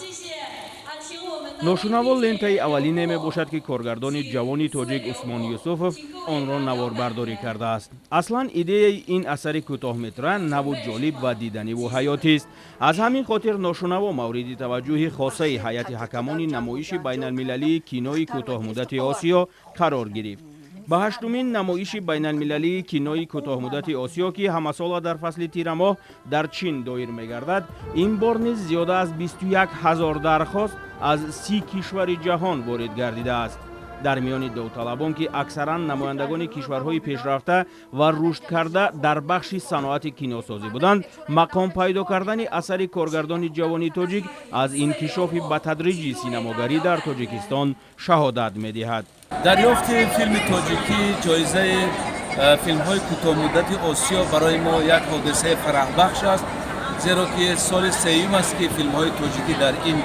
谢谢啊，请我们的 «Ношунаво» лентаи аввалине мебошад, ки коргардони ҷавони тоҷик Усмон Юсуфов онро наворбардорӣ кардааст. Аслан идеяи ин асари кӯтоҳметра наву ҷолиб ва диданиву ҳаётист. Аз ҳамин хотир «Ношунаво» мавриди таваҷҷӯҳи хосаи ҳайати ҳакамони намоиши байналмилалии кинои кӯтоҳмуддати Осиё қарор гирифт. Ба ҳаштумин намоиши байналмилалии кинои кӯтоҳмуддати Осиё, ки ҳамасола дар фасли тирамоҳ дар Чин доир мегардад, ин бор низ зиёда аз 21 ҳазор дархост аз 30 кишвари ҷаҳон ворид гардидааст. Дар миёни довталабон, ки аксаран намояндагони кишварҳои пешрафта ва рушдкарда дар бахши саноати киносозӣ буданд, мақом пайдо кардани асари коргардони ҷавони тоҷик аз инкишофи ба тадриҷи синамогарӣ дар Тоҷикистон шаҳодат медиҳад. Дарёфти филми тоҷикӣ ҷоизаи филмҳои кӯтоҳмуддати Осиё барои мо як ҳодисаи фараҳбахш аст, зеро ки соли сеюм аст, ки филмҳои тоҷикӣ дар ин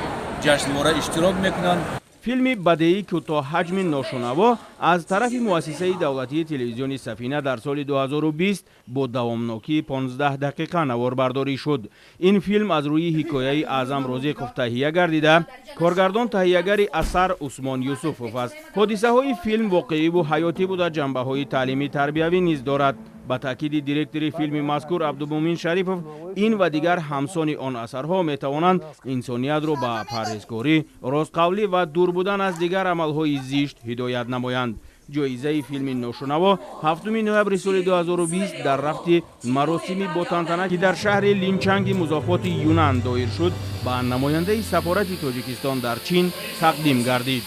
ҷашнвора иштирок мекунанд. Филми бадеӣ кӯтоҳҳаҷми «Ношунаво» аз тарафи муассисаи давлатии телевизиони «Сафина» дар соли 2020 бо давомнокии 15 дақиқа наворбардорӣ шуд. Ин филм аз рӯи ҳикояи Аъзам Розиқов таҳия гардида, коргардон таҳиягари асар Усмон Юсуфов аст. Ҳодисаҳои филм воқеиву ҳаётӣ буда, ҷанбаҳои таълимӣ тарбиявӣ низ дорад. Ба таъкиди директори филми мазкур Абдумумин Шарипов, ин ва дигар ҳамсони он асарҳо метавонанд инсониятро ба парҳезкорӣ, ростқавлӣ ва дур будан аз дигар амалҳои зишт ҳидоят намоянд. Ҷоизаи филми «Ношунаво» 7 ноябри соли 2020 дар рафти маросими ботантана, ки дар шаҳри Линчанги музофоти Юнан доир шуд, ба намояндаи сафорати Тоҷикистон дар Чин тақдим гардид.